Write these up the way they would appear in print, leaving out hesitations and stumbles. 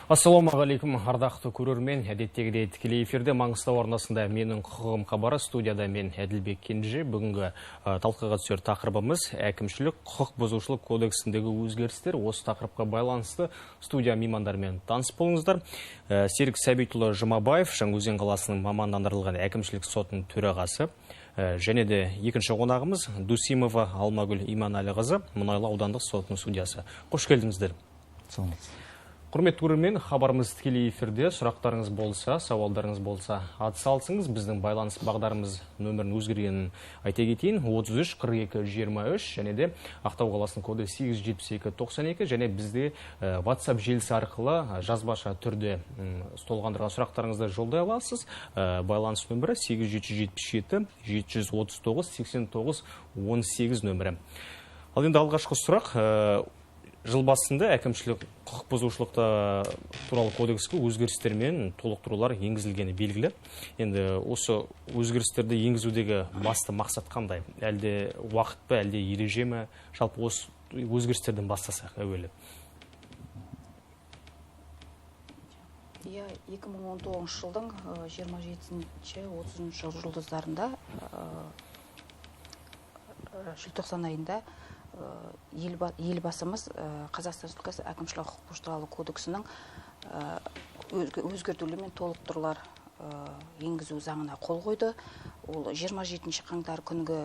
Ассалаумағалейкум, ардақты көрермен. Әдеттегідей тікелей эфирде Маңғыстау арнасында «Менің құқығым» хабары, студияда мен, Әділбек Кенже. Бүгінгі талқыға түсер тақырыбымыз – әкімшілік құқық бұзушылық кодексіндегі өзгерістер. Осы тақырыпқа байланысты студия меймандарымен таныс болыңыздар. Серік Сәбитұлы Жұмабаев, Жаңаөзен қаласының мамандандырылған әкімшілік сотының төрағасы. Және де екінші қонағымыз Дусимова Алмагүл Иманәліқызы, Мұнайлы аудандық сотының судьясы. Қош келдіңіздер. Құрметті көрермен, хабарымыз тікелей эфирде. Сұрақтарыңыз болса, сауалдарыңыз болса, атсалысыңыз. Біздің байланыс бағдарымыз нөмірін өзгергенін айта кетейін. 33 42 23 және де Ақтау қаласының коды 872 92, және бізде WhatsApp желісі арқылы жазбаша түрде толғандырған сұрақтарыңызды жолдай аласыз. Байланыс нөмірі 8777 739 89 18 нөмірі. Ал енді алғашқы сұрақ: жыл басында әкімшілік құқық бұзушылықта туралы кодекске өзгерістер мен толықтырулар енгізілгені белгілі. Енді осы өзгерістерді енгізудегі басты мақсат қандай? Әлде уақыт па, әлде ереже ме? Жалпы осы өзгерістерден бастасақ әуелі. Иә, 2019 жылдың 27-30 жұлдыздарында, желтоқсан айында Елбасымыз Қазақстан Республикасы әкімшілік құқық бұзушылық туралы кодексінің өзгертулер мен толықтырулар енгізу заңына қол қойды. Ол 27 қаңтар күнгі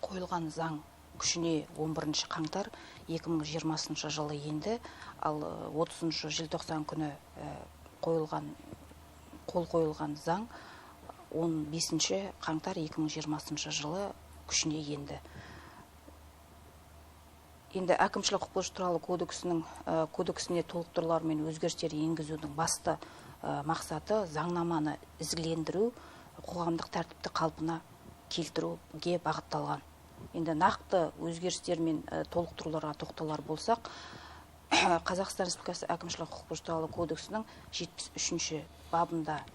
қойылған заң күшіне 11 қаңтар 2020 жылы енді, ал 30 желтоқсан күні қол қойылған заң 15 қаңтар 2020 жылы күшіне енді. Енді әкімшілік құқық бұзушылық туралы кодексіне толықтырулар мен өзгерістер енгізудің басты мақсаты заңнаманы ізгілендіру, қоғамдық тәртіпті қалпына келтіруге бағытталған. Енді нақты өзгерістер мен толықтыруларға тоқталар болсақ, Қазақстан Республикасы әкімшілік құқық бұзушылық туралы кодексінің 73 бабында,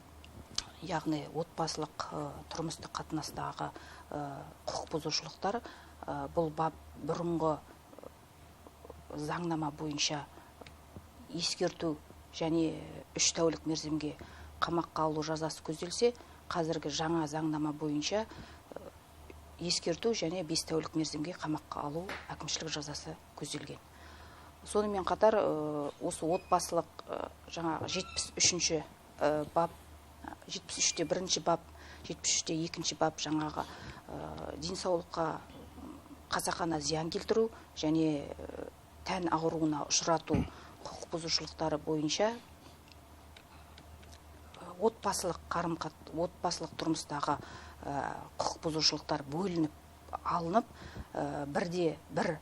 яғни отбасылық тұрмыстық қатынастағы құқық бұзушылықтар, бұл бап бұрынғы заңнама бойынша ескерту және 3 тәулік мерзімге қамаққа алу жазасы көзделсе, қазіргі жаңа заңнама бойынша ескерту және 5 тәулік мерзімге қамаққа алу әкімшілік жазасы көзделген. Сонымен қатар осы отбасылық жаңағы 73-ші бап, 73-те бірінші бап, 73-те екінші бап, жаңағы денсаулыққа қасақана зиян келтіру және тән ауруына ұшырату құқық бұзушылықтары бойынша отбасылық отбасылық тұрмыстағы құқық бұзушылықтар бөлініп алынып, бірде бір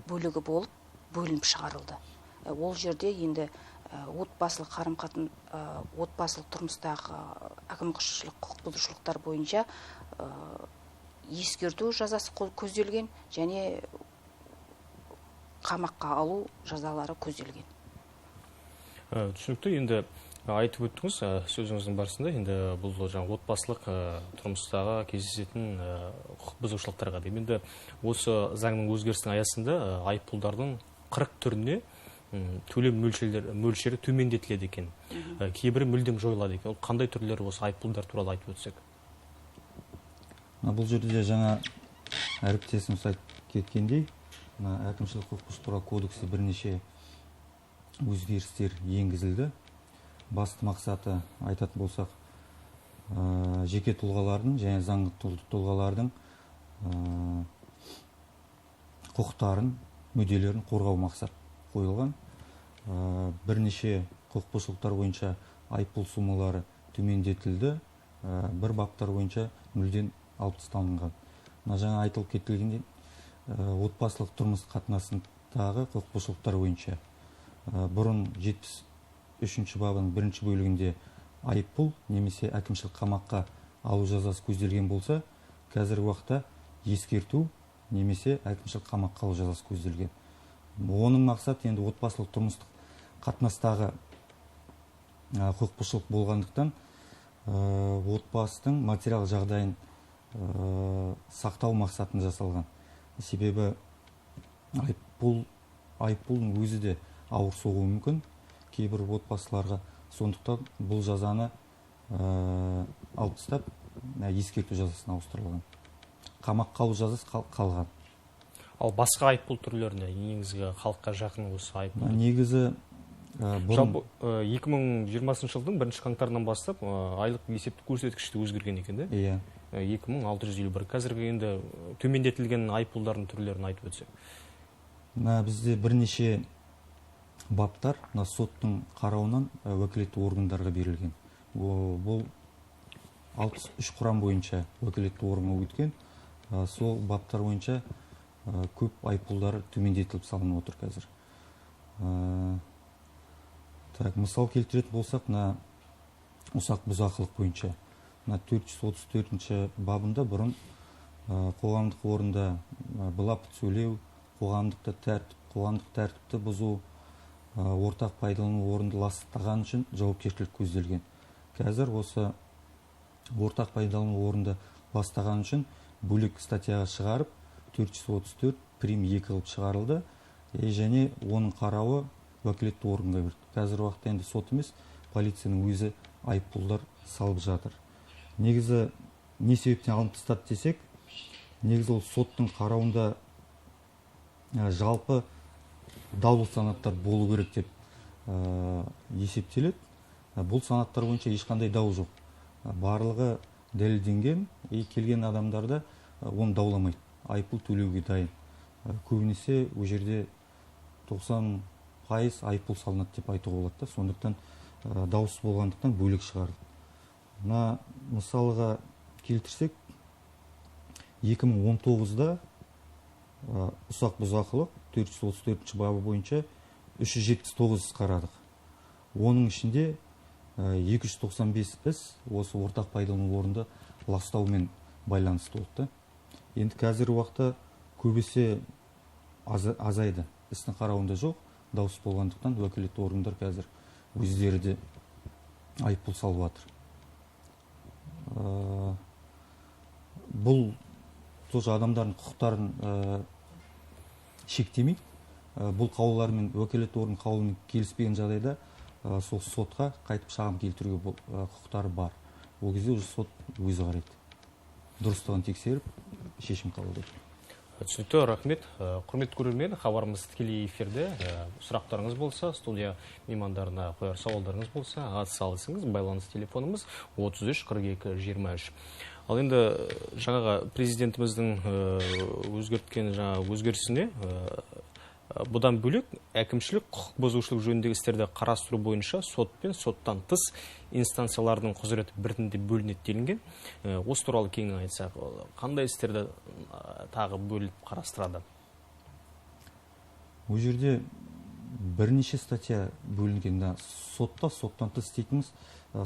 бөлігі болып бөлініп шығарылды. Ол жерде енді отбасылық отбасылық тұрмыстағы әкімшілік құқық бұзушылықтар бойынша ескерту жазасы көзделген және қамаққа алу жазалары көзделген. Түсінікті. Енді айтып өттіңіз сөзіңіздің барысында, енді бұл жаңа отбасылық тұрмыстағы кездесетін құқық бұзушылықтарға деп. Енді осы заңның өзгерісінің аясында айыппұлдардың 40 түріне төлем мөлшері төмендетіледі екен. Кейбірі мүлдем жойылады екен. Ол қандай түрлері, осы айыппұлдар туралы айтып өтсек? Бұл жерде жаңа әріптесіміз айтып кеткендей, әкімшілік құқық бұзушылық туралы кодексте бірнеше өзгерістер енгізілді. Басты мақсаты айтатын болсақ, жеке тұлғалардың және заңды тұлғалардың құқықтарын, мүдделерін қорғау мақсат қойылған. Бірнеше құқық бұзушылықтар бойынша айыппұл сомалары төмендетілді, бір баптар бойынша мүлдем алып тасталынған. Мына жаңа айтылып кетілгендей, отбасылық тұрмыс қатынасындағы құқық бұзушылықтар бойынша бұрын 73 бабының бірінші бөлігінде айыппұл немесе әкімшілік қамаққа алу жазасы көзделген болса, қазіргі уақытта ескерту немесе әкімшілік қамаққа алу жазасы көзделген. Оның мақсаты енді отбасылық тұрмыстық қатынастағы құқық бұзушылық болғандықтан отбасының материалдық жағдайын сақтау мақсатында жасалған. Себебі айыппұлдың өзі де ауыр соғуы мүмкін. кейбір отбасыларға. Сондықтан бұл жазаны алып тастап, ескерту жазасына ауыстырылған. Қамаққа алу жазасы қалған. Ал басқа айыппұл түрлеріне, негізгі халыққа жақын осы айыппұл? Негізі жалпы 2020 жылдың 1 қаңтарынан бастап айлық есептік көрсеткіші өзгерген екен, да? Иә. 2651. Қазіргі енді төмендетілген айыппұлдардың түрлерін айтып өтсек. Бізде бірнеше баптар мына соттың қарауынан уәкілетті органдарға берілген. Бұл 63 құрам бойынша уәкілетті органға өткен. Сол баптар бойынша көп айыппұлдар төмендетіліп салынып отыр қазір. Так, мысал келтіретін болсақ, мына ұсақ бұзақылық бойынша мына 434 бабында бұрын қоғамдық орында былапыт сөйлеу, қоғамдық тәртіпті бұзу, ортақ пайдалану орынды ластаған үшін жауапкершілік көзделген. Қазір осы ортақ пайдалану орынды ластаған үшін бөлек статьяға шығарып 434 прим 2 қылып шығарылды және оның қарауы уәкілетті органға берді. Қазір уақытта енді сот емес, полицияның өзі айыппұлдар салып жатыр. Негізі не себептен алынып тастады десек, негізі ол соттың қарауында жалпы даулы санаттар болу керек деп есептеледі. Бұл санаттар бойынша ешқандай дау жоқ. Барлығы дәлелденген, келген адамдарда оны дауламайды, айыппұл төлеуге дайын. Көбінесе ол жерде 90% айыппұл салынады деп айтуға болады да. Сондықтан дауыс болғандықтан бөлек шығарды. Мына мысалға келтірсек, 2019-да ұсақ бұзақылық 434 бабы бойынша 379 іс қарадық. Оның ішінде 295 іс осы ортақ пайдалану орынды ластаумен байланысты болды. Енді қазіргі уақытта көбісі азайды. Істің қарауында жоқ, дауыс болғандықтан уәкілетті органдар қазір өздері де айыппұл салып жатыр. Бұл тоже адамдардың құқықтарын шектемейді. Бұл қаулылармен, уәкілетті орган қаулымен келіспеген жағдайда сол сотқа қайтып шағым келтіруге құқықтары бар. Ол кезде уже сот өзі қарайды. Дұрыстығын тексеріп, шешім қабылдайды. Түсінікті, рахмет. Құрметті көрермен, хабарымыз тікелей эфирде. Сұрақтарыңыз болса, студия меймандарына қояр сауалдарыңыз болса, ат салысыңыз. Байланыс телефонымыз 33 42 23. Ал енді жаңағы президентіміздің өзгерткен жаңа өзгерісіне бұдан бөлек әкімшілік құқық бұзушылық жөніндегі істерді қарастыру бойынша сот пен соттан тыс инстанциялардың құзыреті біртіндеп бөлінеді делінген. Осы туралы кеңінен айтсақ, қандай істерді тағы бөліп қарастырады? Ол жерде бірнеше статья бөлінген. Сотта, соттан тыс дейтініміз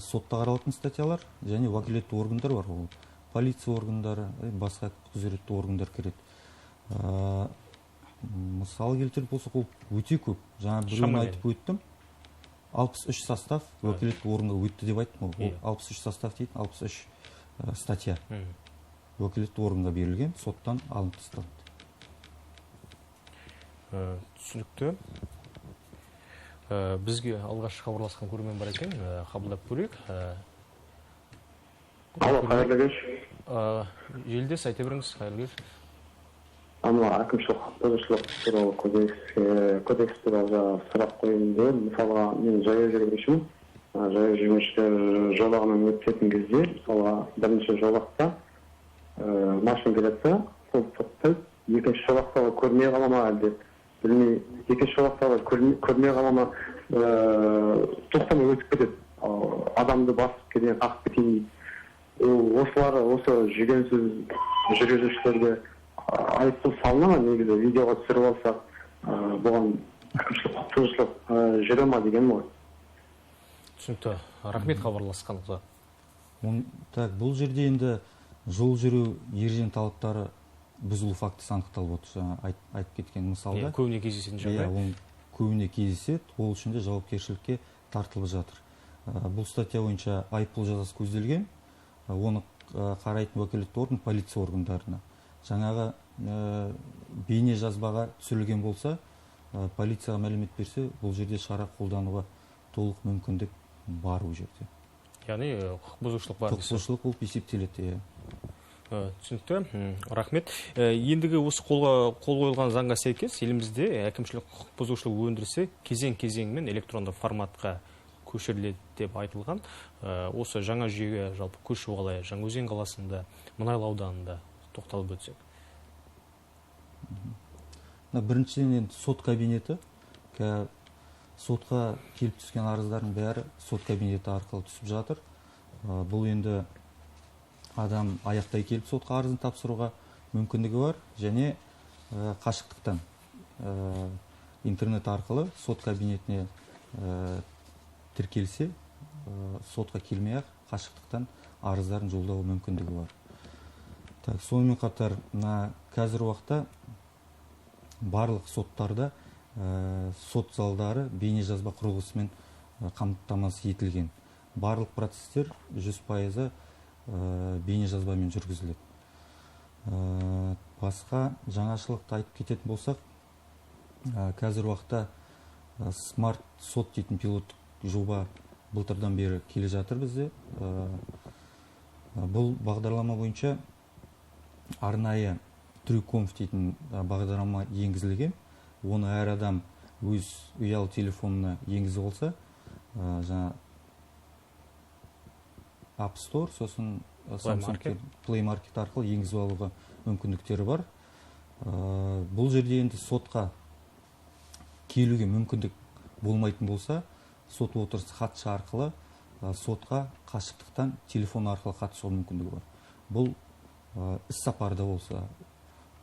сотта қаралатын статьялар және уәкілетті органдар бар. Ол полиция органдары, басқа құзыретті органдар кіреді. Мысал келтіріп болсақ, ол өте көп. Жаңа біреуін айтып өттім. 63 состав уәкілетті орынға өтті деп айттым ғой. Ол 63 состав дейтін 63 статья уәкілетті орынға берілген, соттан алынып тасталды. Түсінікті. Бізге алғаш хабарласқан көрермен бар екен, қабылдап көрейік. Алло, қайырлы кеш. Елдес, айта беріңіз, қайырлы кеш. Ана әкімшілік құқық бұзушылық туралы кодекс туралы сұрақ қояйын деп. Мысалға, мен жаяу жүргіншімін. Жаяу жүргіншілер жолағынан өтетін кезде, мысалға, бірінші жолақта машина келеді, сол тоқтайды, екінші жолақта көрмей қала ма әлде білмей, екінші жолақта көрмей қала ма, тоқтамай өтіп кетеді. Адамды басып кетейін, қағып кетейін дейді. Осылар, осы жүгенсіз жүргізушілерге айыппұл салына ма негізі? Видеоға түсіріп алсақ, бұған әкімшілік құқық бұзушылық жүре ма деген ғой. Түсінікті. Рахмет хабарласқаныңызға. Так, бұл жерде енді жол жүру ереженің талаптары бұзылу фактісі анықталып отыр. Жаңа айтып кеткен мысалда. Көбіне кездесетін жағдай. Иә, көбіне кездеседі. Ол үшін де жауапкершілікке тартылып жатыр. Бұл статья бойынша айыппұл жазасы көзделген. Оны қарайтын уәкілетті орган полиция органдарына. Жаңағы бейне жазбаға түсірілген болса, полицияға мәлімет берсе, бұл жерде шара қолдануға толық мүмкіндік бар ол жерде. Яғни құқық бұзушылық бар. Құқық бұзушылық болып есептеледі, иә. Түсінікті, рахмет. Ендігі осы қол қойылған заңға сәйкес елімізде әкімшілік құқық бұзушылық өндірісі кезең-кезеңмен электронды форматқа көшіріледі деп айтылған. Осы жаңа жүйеге жалпы көшу қалай? Жаңаөзен қаласында, Мұнайлы ауданында тоқталып өтсек. Біріншіден енді сот кабинеті, сотқа келіп түскен арыздардың бәрі сот кабинеті арқылы түсіп жатыр. Бұл енді адам аяқтай келіп сотқа арызын тапсыруға мүмкіндігі бар, және қашықтықтан интернет арқылы сот кабинетіне тіркелсе, сотқа келмей-ақ қашықтықтан арыздарын жолдауға мүмкіндігі бар. Так, сонымен қатар қазір уақытта барлық соттарда сот залдары бейнежазба құрылғысымен қамтамасыз етілген. Барлық процестер 100% бейнежазбамен жүргізіледі. Басқа жаңашылықты айтып кететін болсақ, қазір уақытта смарт сот дейтін пилоттық жоба былтырдан бері келе жатыр бізде. Бұл бағдарлама бойынша арнайы Трюкомф дейтін бағдарлама енгізілген. Оны әр адам өз ұялы телефонына енгізіп алса, жаңа App Store, сосын Samsung Play Market арқылы енгізіп алуға мүмкіндіктері бар. Бұл жерде енді сотқа келуге мүмкіндік болмайтын болса, сот отырысы хатшы арқылы сотқа қашықтықтан телефон арқылы қатысуға мүмкіндігі бар. Бұл іс сапарда болса,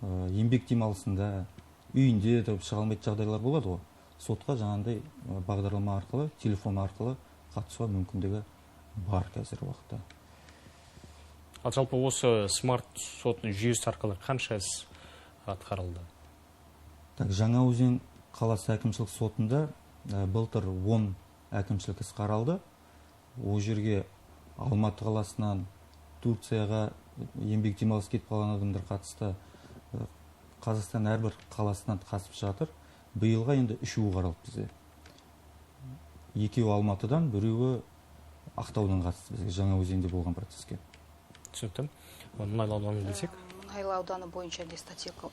еңбек демалысында, үйінде тұрып шыға алмайтын жағдайлар болады ғой. Сотқа жаңағындай бағдарлама арқылы, телефон арқылы қатысуға мүмкіндігі бар қазіргі уақытта. Ал жалпы осы смарт сот жүйесі арқылы қанша іс атқарылды? Так, Жаңаөзен қаласы әкімшілік сотында былтыр 10 әкімшілік іс қаралды. Ол жерге Алматы қаласынан Турцияға еңбек демалыс кетіп қалған адамдар қатысты. Қазақстан әрбір қаласынан қатысып жатыр. Биылға енді 3-еуі қаралды бізде. 2-еуі Алматыдан, 1-еуі Ақтаудан қатысты бізге Жаңаөзенде болған процеске. Түсінікті. Мұнайлы ауданын білсек? Мұнайлы ауданы бойынша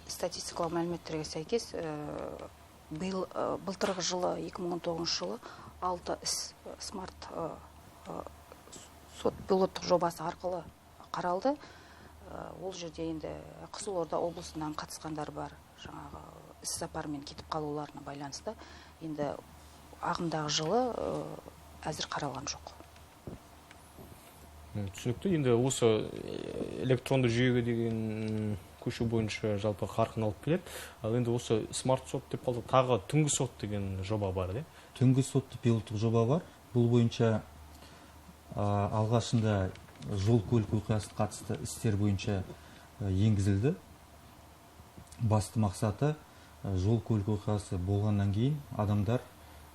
статистикалық мәліметтерге сәйкес, былтырғы жылы, 2019 жылы 6 іс смарт сот пилоттық жобасы арқылы қаралды. Ол жерде енді Қызылорда облысынан қатысқандар бар, жаңағы іс сапармен кетіп қалуларына байланысты. Енді ағымдағы жылы әзір қаралған жоқ. Түсінікті. Енді осы электронды жүйеге деген көшу бойынша жалпы қарқын алып келеді. Ал енді осы смарт сот деп қалды, тағы түнгі сот деген жоба бар, де? Түнгі сотты пилоттық жоба бар. Бұл бойынша алғашында жол көлік оқиғасына қатысты істер бойынша енгізілді. Басты мақсаты жол көлік оқиғасы болғаннан кейін адамдар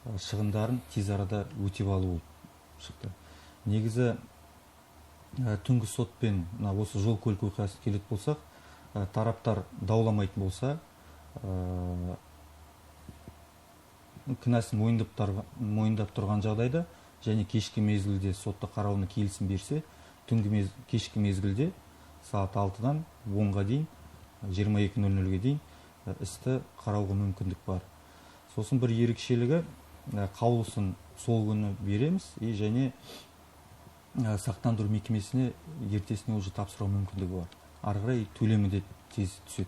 шығындарын тез арада өтеп алу болып шықты. Негізі түнгі сотпен осы жол көлік оқиғасы келетін болсақ, тараптар дауламайтын болса, кінәсін мойындап тұрған жағдайда және кешкі мезгілде сотта қарауына келісім берсе, түнгі кешкі мезгілде сағат 6-дан 10-ға дейін, 22:00-ге дейін істі қарауға мүмкіндік бар. Сосын бір ерекшелігі, қаулысын сол күні береміз және сақтандыру мекемесіне ертесіне уже тапсыруға мүмкіндігі бар. Ары қарай төлемі де тез түседі.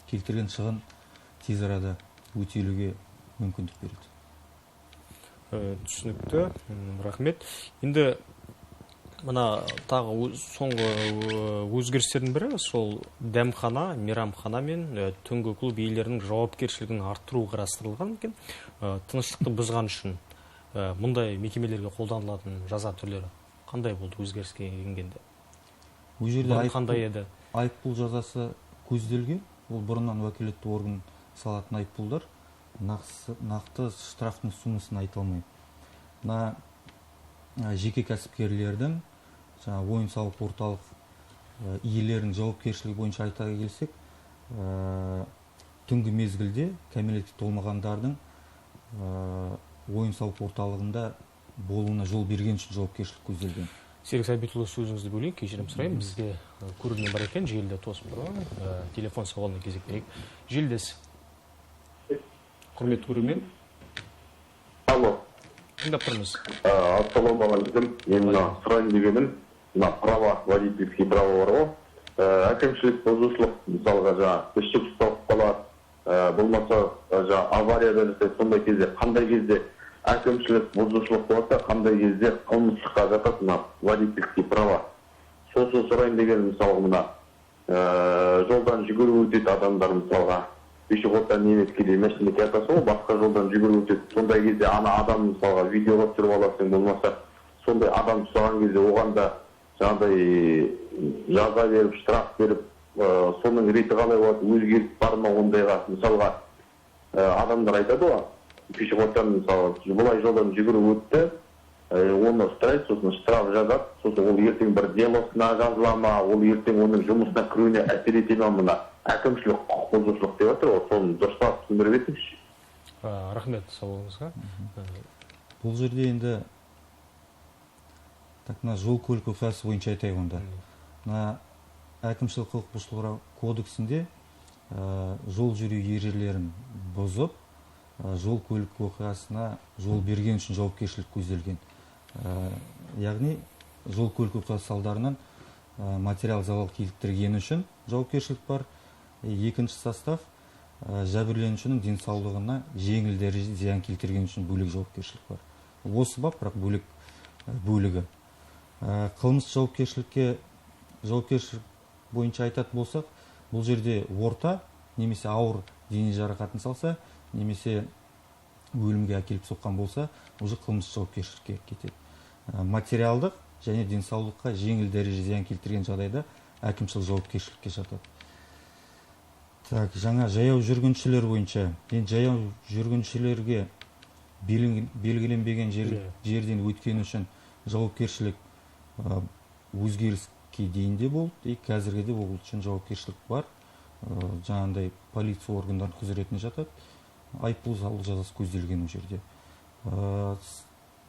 Келтірген шығын тез арада өтелуге мүмкіндік береді. Түсінікті, рахмет. Енді мына тағы соңғы өзгерістердің бірі сол дәмхана, мейрамхана мен түнгі клуб иелерінің жауапкершілігін арттыру қарастырылған екен. Тыныштықты бұзған үшін мұндай мекемелерге қолданылатын жаза түрлері қандай болды өзгеріске енгенде? Ол жерде қандай еді? Айыппұл жазасы көзделген. Ол бұрыннан уәкілетті орган салатын айыппұлдар. Нақты штрафтың суммасын айта алмаймын. Мына жеке кәсіпкерлердің, жаңа ойын-сауық орталық иелерінің жауапкершілігі бойынша айта келсек, түнгі мезгілде кәмелетке толмағандардың ойын-сауық орталығында болуына жол берген үшін жауапкершілік көзделген. Серік Сәбитұлы, сөзіңізді бөлейін, кешірім сұраймын. Бізге көрермен бар екен, желіде тосып тұрған. Телефон сауалына кезек берейік. Желідес. Құрметті көрермен. Алло. Тыңдап тұрмыз. Ассалаумағалейкум. Мен мына сұрайын дегенім, мына права, водительский права бар ғой. Әкімшілік бұзушылық, мысалға жаңа ішіп ұсталып қалады, болмаса жаңа аварияда жасайды, сондай кезде қандай кезде әкімшілік бұзушылық болады, қандай кезде қылмыстыққа жатады мына водительский права. Сосын сұрайын дегенім, мысалға мына жолдан жүгіріп өтеді адамдар, мысалға пешеходтан емес, кейде машина келе ғой, басқа жолдан жүгіріп өтеді. Сондай кезде ана адам, мысалға, видеоға түсіріп аласың, болмаса сондай адам ұстаған кезде оған да жаңағыдай жаза беріп, штраф беріп, соның реті қалай болады, өзгеріс бар ма ондайға? Мысалға, адамдар айтады ғой, пешеходтан, мысалы, былай жолдан жүгіріп өтті, оны ұстайды, сосын штраф жазады, сосын ол ертең бір делосына жазыла ма, ол ертең оның жұмысына кіруіне әсер ете ма? Мына әкімшілік құқық бұзушылық деп жатыр ғой, соны дұрыстап түсіндіріп өтіңізші. Рахмет сауалыңызға. Бұл жерде енді так, мына жол көлік оқиғасы бойынша айтайық онда. Мына әкімшілік құқық бұзушылық кодексінде жол жүру ережелерін бұзып, жол көлік оқиғасына жол берген үшін жауапкершілік көзделген. Яғни жол көлік оқиғасы салдарынан материал залал келтіргені үшін жауапкершілік бар. Екінші состав, жәбірленушінің денсаулығына жеңіл дәрежеде зиян келтірген үшін бөлек жауапкершілік бар. Осы бап, бірақ бөлек бөлігі. Қылмыс жауапкершілік бойынша айтатын болсақ, бұл жерде орта немесе ауыр дене жарақатын салса, немесе өлімге әкеліп соққан болса, уже қылмыс жауапкершілікке кетеді. Материалдық және денсаулыққа жеңіл дәрежеде зиян келтірген жағдайда әкімшілік жауапкершілікке жатады. Так, жаңа жаяу жүргіншілер бойынша, енді жаяу жүргіншілерге белгіленбеген жерден өткен үшін жауапкершілік өзгеріске дейін де болды, и қазіргі де ол үшін жауапкершілік бар. Жаңағындай полиция органдарының құзыретіне жатады. Айыппұл салу жазасы көзделген ол жерде.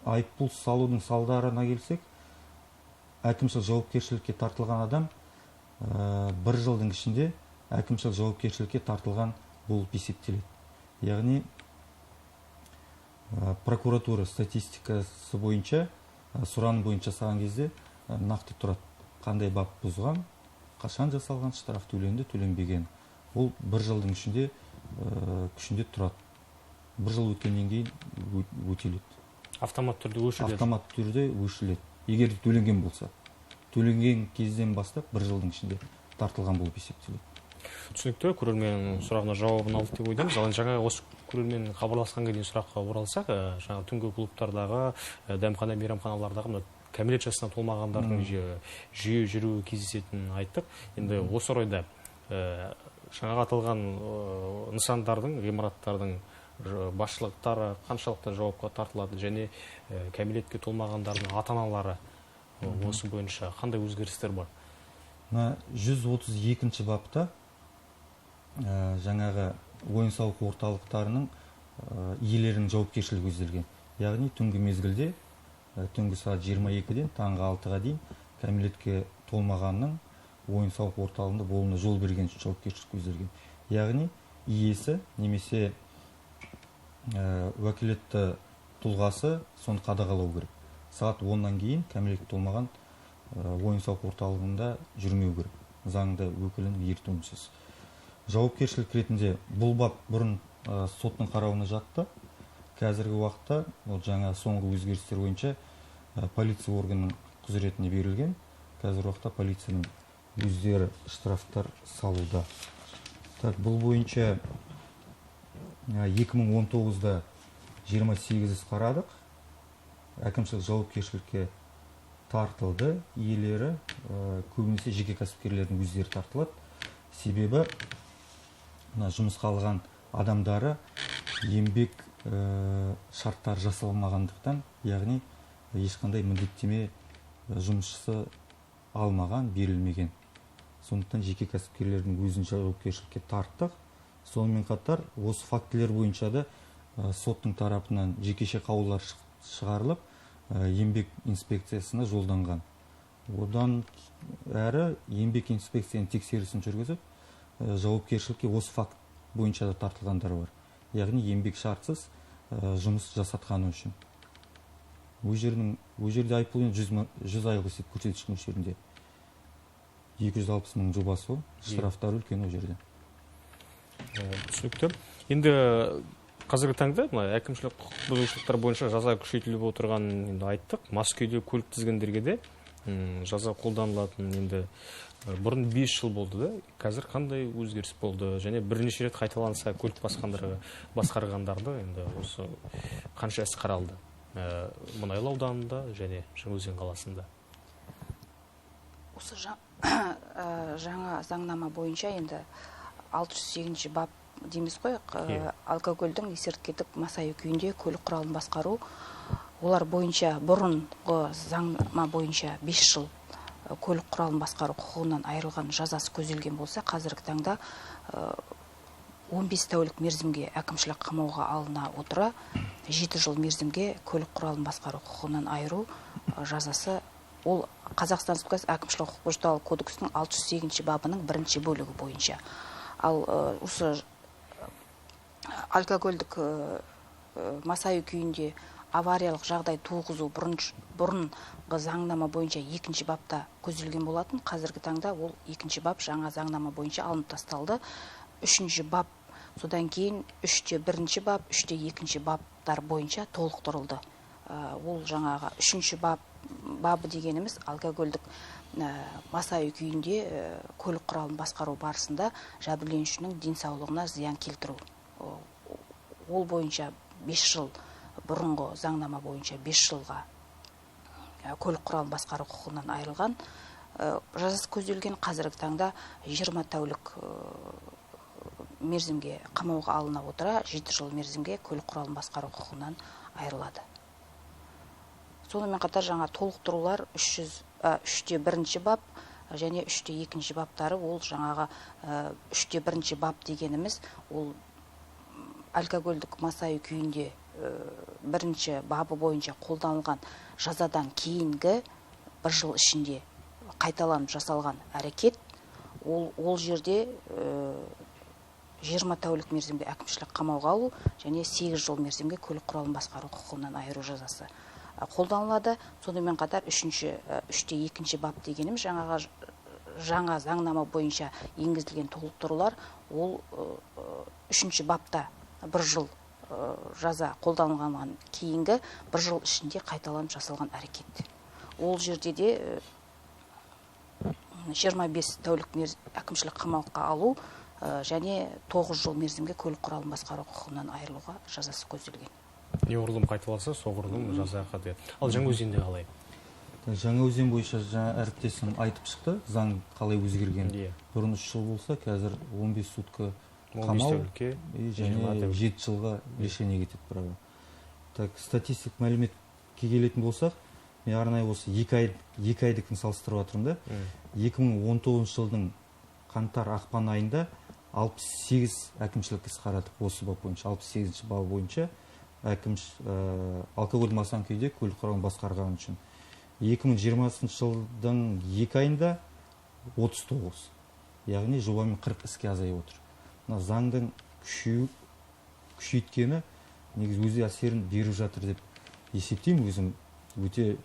Айыппұл салудың салдарына келсек, әкімшілік жауапкершілікке тартылған адам бір жылдың ішінде әкімшілік жауапкершілікке тартылған болып есептеледі. Яғни прокуратура статистикасы бойынша, сұраным бойынша жасаған кезде нақты тұрады, қандай бап бұзған, қашан жасалған, штраф төленді, төленбеген. Ол бір жылдың ішінде күшінде тұрады. Бір жыл өткеннен кейін өтеледі. Автомат түрде өшіріледі. Автомат түрде өшіріледі. Егер төленген болса. Төленген кезден бастап бір жылдың ішінде тартылған болып есептеледі. Түсінікті, көрерменнің сұрағына жауабын алдық деп ойдамыз. Ал енді жаңа осы көрермен хабарласқанға дейін сұраққа оралсақ, жаңа түнгі клубтардағы, дәмхана, мейрамханалардағы мына кәмелет жасына толмағандардың жиі жүруі кездесетінін айттық. Енді осы орайда жаңағы аталған нысандардың, ғимараттардың басшылықтары қаншалықты жауапқа тартылады және кәмелетке толмағандардың ата-аналары осы бойынша қандай өзгерістер бар? Мына 132 бапта жаңағы ойын-сауық орталықтарының иелерінің жауапкершілігі көзделген. Яғни түнгі мезгілде, түнгі сағат 22-ден таңғы 6-ға дейін кәмелетке толмағанның ойын-сауық орталығында болуына жол берген үшін жауапкершілік көзделген. Яғни иесі немесе уәкілетті тұлғасы соны қадағалау керек. Сағат 10-нан кейін кәмелетке толмаған ойын-сауық орталығында жүрмеу керек, заңды өкілінің ертуінсіз. Жауапкершілік ретінде бұл бап бұрын соттың қарауына жатты. Қазіргі уақытта ол жаңа соңғы өзгерістер бойынша полиция органының құзыретіне берілген. Қазіргі уақытта полицияның өздері штрафтар салуда. Так, бұл бойынша 2019-да 28 іс қарадық. Әкімшілік жауапкершілікке тартылды. Иелері көбінесе жеке кәсіпкерлердің өздері тартылады. Себебі мына жұмысқа алған адамдары еңбек шарттары жасалмағандықтан, яғни ешқандай міндеттеме жұмысшысы алмаған, берілмеген. Сондықтан жеке кәсіпкерлердің өзін жауапкершілікке тарттық. Сонымен қатар осы фактілер бойынша да Соттың тарапынан жекеше қаулылар шығарылып, еңбек инспекциясына жолданған. Одан әрі еңбек инспекцияның тексерісін жүргізіп, жауапкершілікке осы факт бойынша да тартылғандар бар. Яғни еңбек шартсыз жұмыс жасатқаны үшін. Ол жерде айыппұл енді 100 айлық есеп көрсеткіш мөлшерінде. 260 мың жобасы ол, штрафтар үлкен ол жерде. Түсінікті. Енді қазіргі таңда мына әкімшілік құқық бұзушылықтар бойынша жаза күшейтіліп отырғанын енді айттық. Мас күйде көлік тізгіндерге де жаза қолданылатын енді бұрын 5 жыл болды да, қазір қандай өзгеріс болды және бірнеше рет қайталанса көлік басқарғандарды енді осы қанша іс қаралды Мұнайлы ауданында және Жаңаөзен қаласында? Осы жаңа заңнама бойынша енді 608 бап дейміз ғой, алкогольдің есірткідік масаю күйінде көлік құралын басқару, олар бойынша бұрынғы заңнама бойынша 5 жыл көлік құралын басқару құқығынан айырылған жазасы көзделген болса, қазіргі таңда 15 тәулік мерзімге әкімшілік қамауға алына отыра 7 жыл мерзімге көлік құралын басқару құқығынан айыру жазасы. Ол Қазақстан Республикасы әкімшілік құқық бұзушылық кодексінің 608 бабының бірінші бөлігі бойынша. Ал осы алкогольдік масаю күйінде авариялық жағдай туғызу бұрынғы заңнама бойынша 2 бапта көзделген болатын. Қазіргі таңда ол 2 бап жаңа заңнама бойынша алынып тасталды. 3 бап, содан кейін 3-1 бап, 3-2 баптар бойынша толықтырылды. Ол жаңағы 3 бабы дегеніміз алкогольдік масаю күйінде көлік құралын басқару барысында жәбірленушінің денсаулығына зиян келтіру. Ол бойынша 5 жыл бұрынғы заңнама бойынша 5 жылға көлік құралын басқару құқығынан айырылған жазасы көзделген. Қазіргі таңда 20 тәулік мерзімге қамауға алына отыра 7 жыл мерзімге көлік құралын басқару құқығынан айырылады. Сонымен қатар жаңа толықтырулар 3-1 бап және 3-2 баптары. Ол жаңағы 3-1 бап дегеніміз ол алкогольдік масаю күйінде 1 бабы бойынша қолданылған жазадан кейінгі 1 жыл ішінде қайталанып жасалған әрекет. Ол жерде 20 тәулік мерзімге әкімшілік қамауға алу және 8 жыл мерзімге көлік құралын басқару құқығынан айыру жазасы қолданылады. Сонымен қатар 3-2 бап дегеніміз жаңағы жаңа заңнама бойынша енгізілген толықтырулар, ол 3 бапта 1 жыл жаза қолданылғаннан кейінгі 1 жыл ішінде қайталанып жасалған әрекет. Ол жерде де 25 тәулік әкімшілік қамауға алу және 9 жыл мерзімге көлік құралын басқару құқығынан айырылуға жазасы көзделген. Неғұрлым қайталаса, соғұрлым жаза қатты. Ал Жаңаөзенде қалай? Жаңаөзен бойынша жаңа әріптесім айтып шықты, заң қалай өзгерген. Бұрын 3 жыл болса, қазір 15 сутка қамау және 7 жылға лишение кетеді права. Так, статистик мәліметке келетін болсақ, мен арнайы осы 2 айдікін салыстырып жатырмын да. 2019 жылдың қаңтар ақпан айында 68 әкімшілік іс қарадық осы бап бойынша, 68 бабы бойынша алкоголь масан күйде көлік құралын басқарған үшін. 2020 жылдың 2 айында 39, яғни жобамен 40 іске азайып отыр. Мына заңдың күшейткені негізі өз әсерін беріп жатыр деп есептеймін өзім. Өте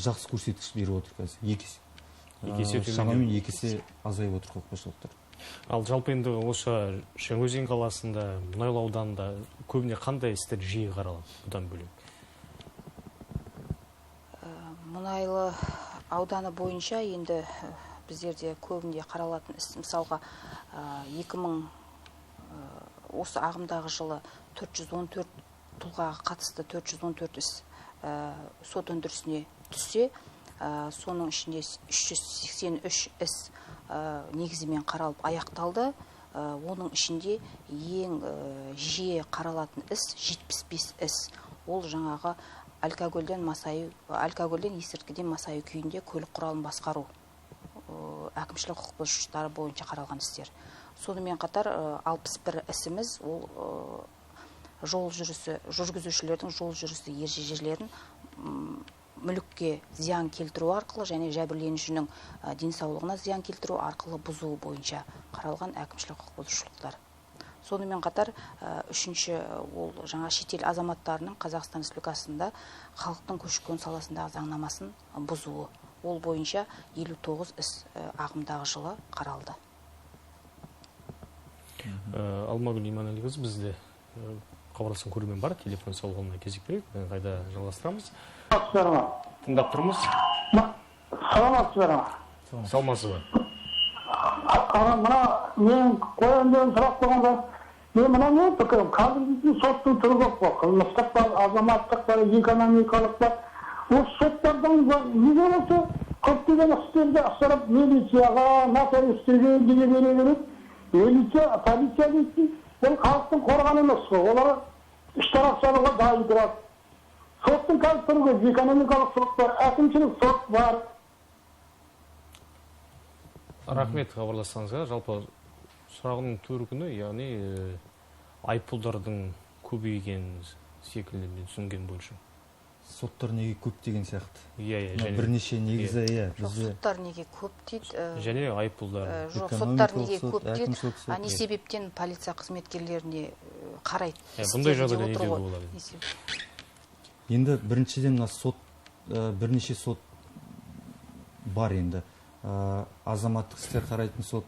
жақсы көрсеткіш беріп отыр қазір. Шамамен 2 есе азайып отыр құқық бұзушылықтар. Ал жалпы енді осы Жаңаөзен қаласында, Мұнайлы ауданында көбіне қандай істер жиі қаралады бұдан бөлек? Мұнайлы ауданы бойынша енді біздерде көбінде қаралатын іс, мысалға 2000 осы ағымдағы жылы 414 тұлғаға қатысты 414 іс сот өндірісіне түссе, соның ішінде 383 іс негізімен қаралып аяқталды. Оның ішінде ең жиі қаралатын іс 75 іс. Ол жаңағы алкогольден есірткіден масаю күйінде көлік құралын басқару әкімшілік құқық бұзушылықтары бойынша қаралған істер. Сонымен қатар 61 ісіміз ол жол жүрісі, жүргізушілердің жол жүрісі ережелерін мүлікке зиян келтіру арқылы және жәбірленушінің денсаулығына зиян келтіру арқылы бұзуы бойынша қаралған әкімшілік құқық бұзушылықтар. Сонымен қатар үшінші ол жаңа шетел азаматтарының Қазақстан Республикасында халықтың көші-қон саласындағы заңнамасын бұзуы. Ол бойынша 59 іс ағымдағы жылы қаралды. Алмагүл Иманәліқызы, бізде хабарласқан көрермен бар, телефон соғылуына кезек берейік, қайда жалғастырамыз. Тыңдап тұрмыз. Саламатсыздар ма? Саламатсыз ба? Мына мен қояйын деген сұрақ болғанда, мен мына не пікірім, қазір біздің соттың түрі көп қой, қылмыстық бар, азаматтық бар, экономикалық бар. Осы соттардан неге болса көптеген істерді ысырып милицияға, нотариустерге неге бере береді? Милиция, полиция дейтін, ол халықтың қорғаны емес қой, олар штраф салуға дайын тұрады. Соттың қазір түрі көп, экономикалық сот бар, әкімшілік сот бар. Рахмет хабарласқаныңызға. Жалпы сұрағының төркіні, яғни айыппұлдардың көбейген секілді мен түсінген бойынша. Соттар неге көп деген сияқты. Иә, және бірнеше негізі, иә, бізде. Соттар неге көп дейді? Және айыппұлдар. Жоқ, соттар неге көп дейді? А не себептен полиция қызметкерлеріне қарайды? Бұндай жағдайда не деуге болады? Енді біріншіден мына сот, бірнеше сот бар енді. Азаматтық істер қарайтын сот,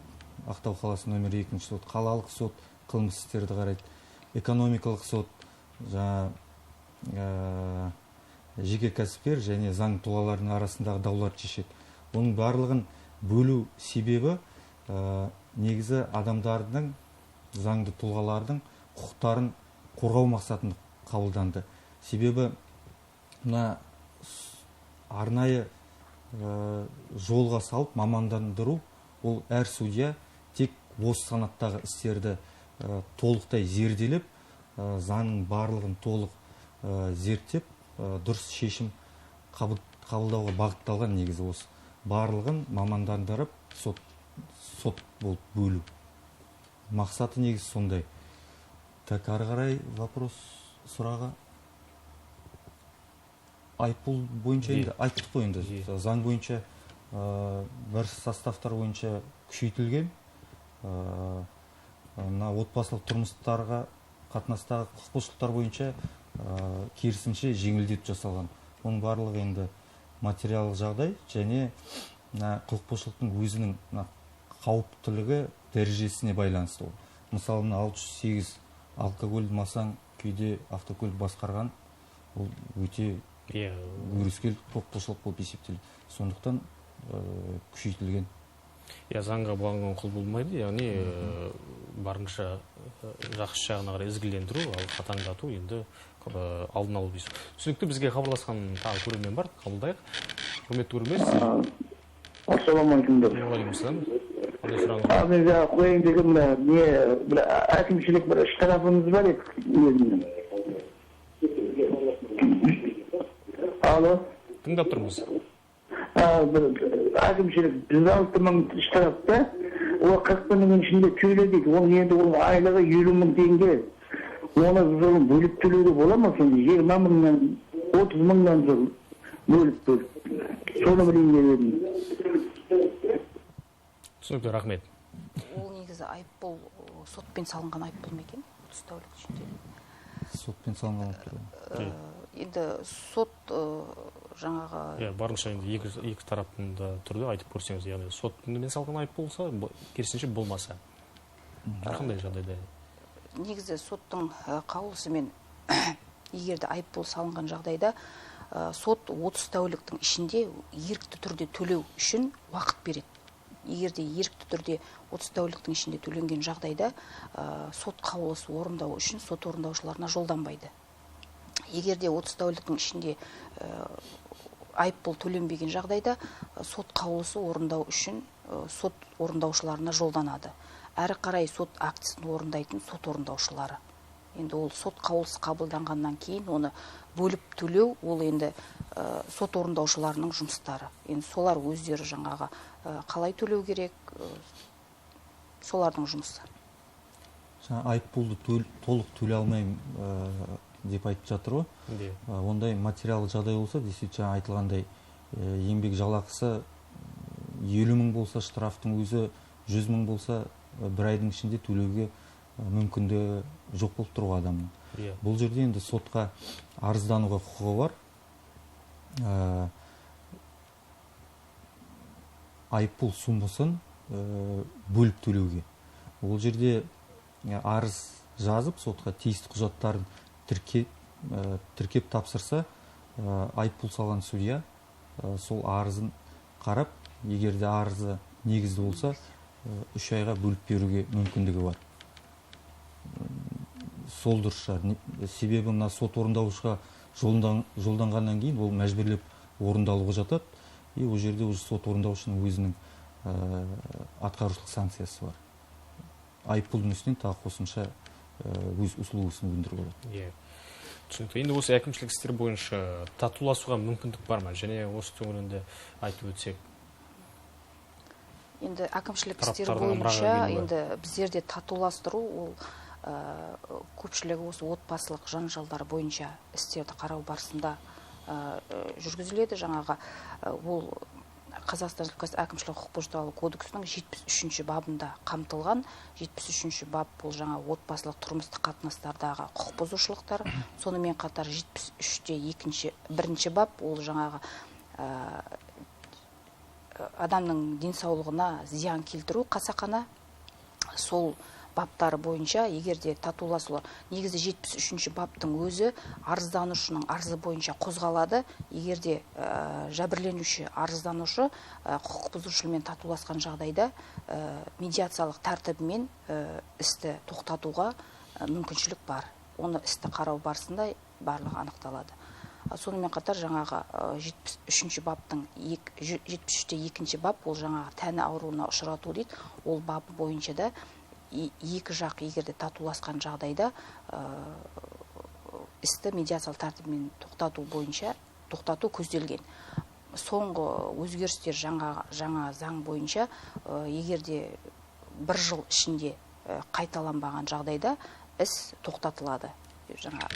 Ақтау қаласы нөмір 2 сот, қалалық сот қылмыс істерді қарайды, экономикалық сот, жаңа жеке кәсіпкер және заң тұлғаларының арасындағы дауларды шешеді. Оның барлығын бөлу себебі негізі адамдардың, заңды тұлғалардың құқықтарын қорғау мақсатында қабылданды. Себебі мына арнайы жолға салып мамандандыру, ол әр судья тек осы санаттағы істерді толықтай зерделеп, заңның барлығын толық зерттеп, дұрыс шешім қабылдауға бағытталған негізі осы. Барлығын мамандандырып сот болып бөлу. Мақсаты негізі сондай. Так, ары қарай вопрос сұрағы. Айыппұл бойынша енді айттық қой енді. Заң бойынша бір составтар бойынша күшейтілген. Мына отбасылық тұрмыстарға қатынастағы құқық бұзушылықтар бойынша керісінше жеңілдетіп жасалған. Оның барлығы енді материалдық жағдай және құқық бұзушылықтың өзінің қауіптілігі дәрежесіне байланысты. Мысалы, мына 608 алкоголь масаң күйде автокөлік басқарған, ол өте өрескел құқық бұзушылық болып есептеледі. Сондықтан күшейтілген. Заңға бағынған құл болмайды, яғни барынша жақсы жағына қарай ізгілендіру, ал қатаңдату енді алдын алу дейсіз. Түсінікті, бізге хабарласқан тағы көрермен бар, қабылдайық. Құрметті көрермен, сіз. Ассалаумағалейкум. Уағалейкумассалам. Қандай сұрағыңыз бар? Мен жаңа қояйын деген мына не бір әкімшілік бір штрафымыз бар еді өзімнің. Алло. Тыңдап тұрмыз. Бір әкімшілік 106 мың штрафта, ол 40 мыңның ішінде төле дейді. Ол енді оның айлығы 50 мың теңге. Оны бөліп төлеуге бола ма сонда? 20 мыңнан, 30 мыңнан бөліп бөліп. Соны білейін деп едім. Түсінікті, рахмет. Ол негізі айыппұл сотпен салынған айыппұл ма екен? 30 тәулік ішінде. Сотпен салынған айыппұл. Енді сот жаңағы барынша енді екі тараптың да түрде айтып көрсеңіз, яғни сотпен салынған айыппұл болса, керісінше болмаса. Қандай жағдайда? Негізі соттың қаулысымен егер де айыппұл салынған жағдайда сот 30 тәуліктің ішінде ерікті түрде төлеу үшін уақыт береді. Егер де ерікті түрде 30 тәуліктің ішінде төленген жағдайда сот қаулысы орындау үшін сот орындаушыларына жолданбайды. Егер де 30 тәуліктің ішінде айыппұл төленбеген жағдайда сот қаулысы орындау үшін сот орындаушыларына жолданады. Әрі қарай сот актісін орындайтын сот орындаушылары. Енді ол сот қаулысы қабылданғаннан кейін оны бөліп төлеу, ол енді сот орындаушыларының жұмыстары. Енді солар өздері жаңағы қалай төлеу керек, солардың жұмысы. Жаңа айыппұлды толық төлей алмаймын деп айтып жатыр ғой. Ондай материалдық жағдай болса, действительно жаңа айтылғандай, еңбек жалақысы 50 мың болса, штрафтың өзі 100 мың болса, бір айдың ішінде төлеуге мүмкіндігі жоқ болып тұр ғой адамның. Бұл жерде енді сотқа арыздануға құқығы бар. Айыппұл сомасын бөліп төлеуге. Ол жерде арыз жазып, сотқа тиісті құжаттарын тіркеп тапсырса, айыппұл салған судья сол арызын қарап, егер де арызы негізді болса, 3 айға бөліп беруге мүмкіндігі бар. Сол дұрыс шығар. Себебі мына сот орындаушыға жолданғаннан кейін ол мәжбүрлеп орындалуға жатады. И ол жерде уже сот орындаушының өзінің атқарушылық санкциясы бар. Айыппұлдың үстінен тағы қосымша өз услугасын өндіруге болады. Түсінікті. Енді осы әкімшілік істер бойынша татуласуға мүмкіндік бар ма? Және осы төңірегінде айтып өтсек. Енді әкімшілік істер бойынша енді біздерде татуластыру ол көпшілігі осы отбасылық жанжалдар бойынша істерді қарау барысында жүргізіледі. Жаңағы ол Қазақстан Республикасы әкімшілік құқық бұзушылық туралы кодексінің 73-ші бабында қамтылған. 73-ші бап бұл жаңа отбасылық тұрмыстық қатынастардағы құқық бұзушылықтар. Сонымен қатар 73-те 1-ші бап ол жаңағы адамның денсаулығына зиян келтіру қасақана. Сол баптары бойынша егер де татуласулар, негізі 73-ші баптың өзі арызданушының арызы бойынша қозғалады. Егер де жәбірленуші, арызданушы құқық бұзушымен татуласқан жағдайда медиациялық тәртібімен істі тоқтатуға мүмкіншілік бар. Оны істі қарау барысында барлығы анықталады. Сонымен қатар жаңағы 73-ші баптың 73-те 2-ші бап ол жаңағы тәні ауруына ұшырату дейді. Ол бап бойынша да екі жақ егер де татуласқан жағдайда істі медиациялық тәртібімен тоқтату бойынша тоқтату көзделген. Соңғы өзгерістер жаңа заң бойынша егер де бір жыл ішінде қайталанбаған жағдайда іс тоқтатылады. Жаңа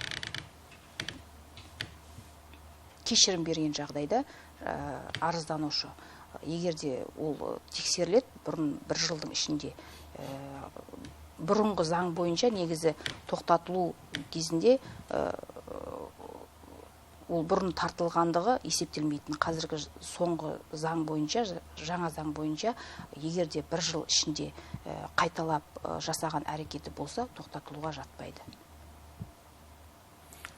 кешірім берген жағдайда арызданушы егер де ол тексеріледі, бұрын бір жылдың ішінде бұрынғы заң бойынша негізі тоқтатылу кезінде ол бұрын тартылғандығы есептелмейтін. Қазіргі соңғы заң бойынша, жаңа заң бойынша егер де бір жыл ішінде қайталап жасаған әрекеті болса, тоқтатылуға жатпайды.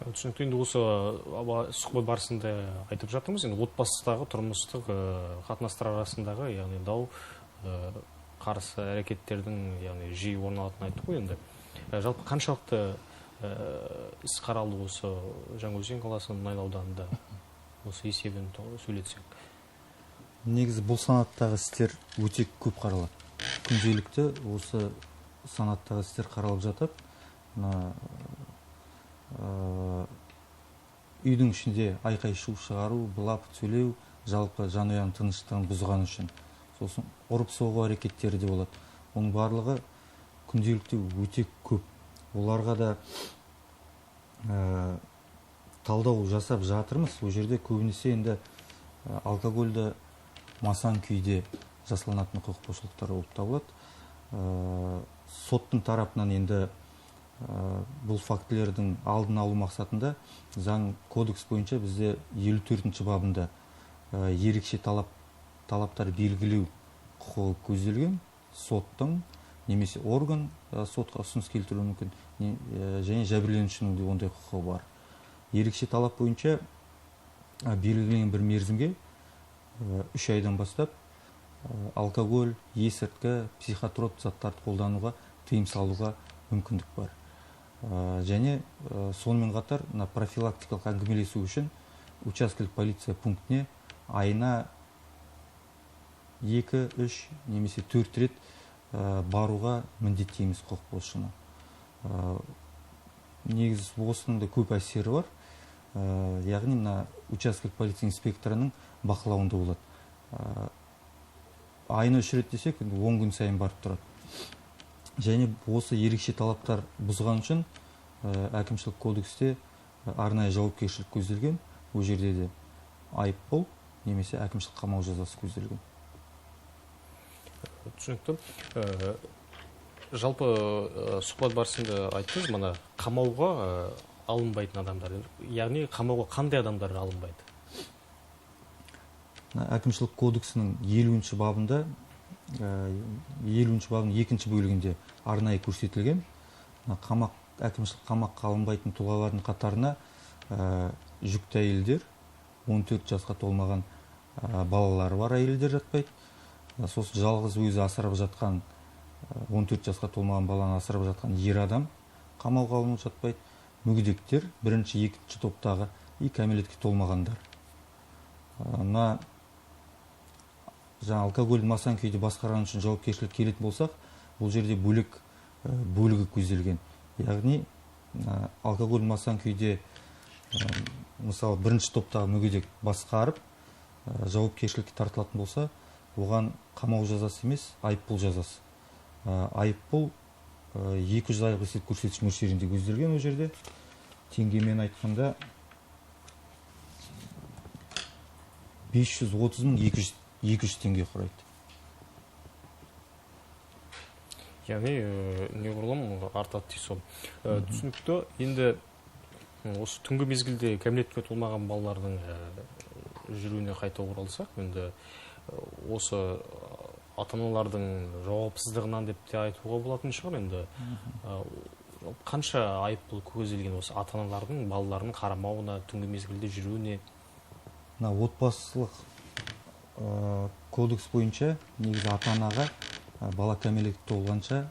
Түсінікті. Енді осы сұхбат барысында айтып жатырмыз, енді отбасыдағы тұрмыстық қатынастар арасындағы, яғни дау қарсы әрекеттердің, яғни жиі орын алатынын айттық қой енді. Жалпы қаншалықты іс қаралды осы Жаңаөзен қаласының Мұнайлы ауданында, осы есебін сөйлетсек? Негізі бұл санаттағы істер өте көп қаралады. Күнделікті осы санаттағы істер қаралып жатады. Мына үйдің ішінде айқай-шу шығару, былап сөйлеу, жалпы жанұяның тыныштығын бұзған үшін. Сосын ұрып-соғу әрекеттері де болады. Оның барлығы күнделікті өте көп. Оларға да талдау жасап жатырмыз. Ол жерде көбінесе енді алкогольді масаң күйде жасалынатын құқық бұзушылықтар болып табылады. Соттың тарапынан енді бұл фактілердің алдын алу мақсатында заң кодекс бойынша бізде 54-ші бабында ерекше талаптар белгілеу құқығы көзделген. Соттың немесе орган сотқа ұсыныс келтіруі мүмкін, және жәбірленушінің де ондай құқығы бар. Ерекше талап бойынша белгіленген бір мерзімге 3 айдан бастап алкоголь, есірткі, психотроп заттарды қолдануға тыйым салуға мүмкіндік бар. Және сонымен қатар мына профилактикалық әңгімелесу үшін учаскелік полиция пунктіне айына 2, 3 немесе 4 рет баруға міндеттейміз құқық бұзушыны. Негізі осының да көп әсері бар. Яғни мына учаскелік полиция инспекторының бақылауында болады. Айына 3 рет десек, 10 күн сайын барып тұрады. Және осы ерекше талаптар бұзған үшін әкімшілік кодексте арнайы жауапкершілік көзделген. Ол жерде де айыппұл немесе әкімшілік қамау жазасы көзделген. Түсінікті. Жалпы сұхбат барысында айттыңыз, мына қамауға алынбайтын адамдар, яғни қамауға қандай адамдар алынбайды? Әкімшілік кодексінің 50-ші бабында, 50-ші бабының 2-ші бөлігінде арнайы көрсетілген. Әкімшілік қамаққа алынбайтын тұлғалардың қатарына жүкті әйелдер, 14 жасқа толмаған балалары бар әйелдер жатпайды. Сосын жалғыз өзі асырап жатқан, 14 жасқа толмаған баланы асырап жатқан ер адам қамауға алынып жатпайды. Мүгедектер, бірінші, екінші топтағы и кәмелетке толмағандар. Мына жаңа алкоголь масаң күйде басқарған үшін жауапкершілік келетін болсақ, бұл жерде бөлек бөлігі көзделген. Яғни алкоголь масаң күйде, мысалы, бірінші топтағы мүгедек басқарып, жауапкершілікке тартылатын болса, оған қамау жазасы емес, айыппұл жазасы. Айыппұл 200 айлық есептік көрсеткіш мөлшерінде көзделген. Ол жерде теңгемен айтқанда 530 мың 200 теңге құрайды. Яғни неғұрлым артады дейсіз. Түсінікті. Енді осы түнгі мезгілде кәмелетке толмаған балалардың жүруіне қайта оралсақ, енді осы ата-аналардың жауапсыздығынан деп те айтуға болатын шығар. Енді қанша айыппұл көзделген осы ата-аналардың балаларын қарамауына, түнгі мезгілде жүруіне? Мына отбасылық кодекс бойынша негізі ата-анаға бала кәмелетке толғанша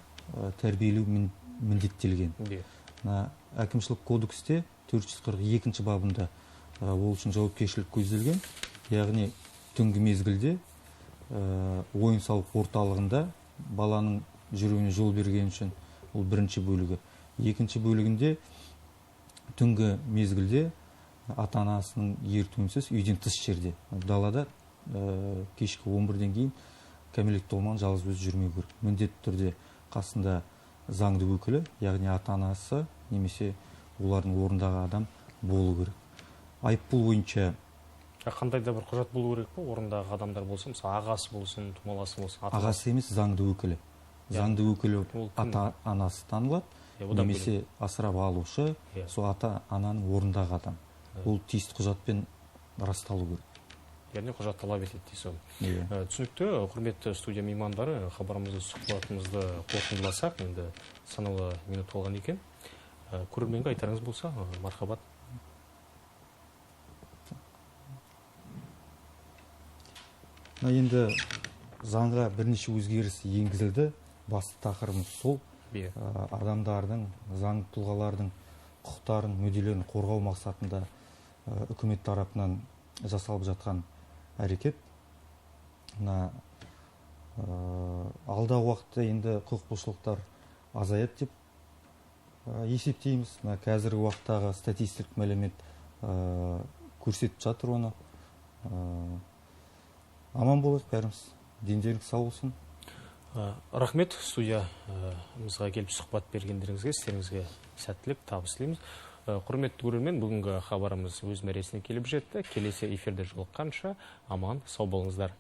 тәрбиелеу міндеттелген. Мына әкімшілік кодексте 442 бабында ол үшін жауапкершілік көзделген. Яғни түнгі мезгілде ойын-сауық орталығында баланың жүруіне жол берген үшін, ол бірінші бөлігі. Екінші бөлігінде түнгі мезгілде ата-анасының ертуінсіз үйден тыс жерде, далада кешкі 11-ден кейін кәмелетке толмаған жалғыз өзі жүрмеу керек. Міндетті түрде қасында заңды өкілі, яғни ата-анасы немесе олардың орнындағы адам болу керек. Айыппұл бойынша қандай да бір құжат болу керек пе? Орындағы адамдар болса, мысалы, ағасы болсын, тумаласы болсын, ағасы емес, заңды өкілі. Заңды өкілі ата-анасы танылады, немесе асырап алушы, сол ата-ананың орнындағы адам. Ол тиісті құжатпен расталу керек. Яғни құжат талап етіледі дейсіз ғой. Түсінікті. Құрметті студия меймандары, хабарымызды, сұхбатымызды қорытындыласақ, енді санаулы минут қалған екен. Көрерменге айтарыңыз болса, мархабат. Енді заңға бірнеше өзгеріс енгізілді. Басты тақырыбымыз сол. Адамдардың, заңды тұлғалардың құқықтарын, мүдделерін қорғау мақсатында үкімет тарапынан жасалып жатқан әрекет. Алдағы уақытта енді құқық бұзушылықтар азаяды деп есептейміз. Қазіргі уақыттағы статистикалық мәлімет көрсетіп жатыр оны. Аман болайық бәріміз. Дендеріңіз сау болсын. Рахмет, студиямызға келіп сұхбат бергендеріңізге, істеріңізге сәттілік, табыс тілейміз. Құрметті көрермен, бүгінгі хабарымыз өз мәресіне келіп жетті. Келесі эфирде жолыққанша аман, сау болыңыздар.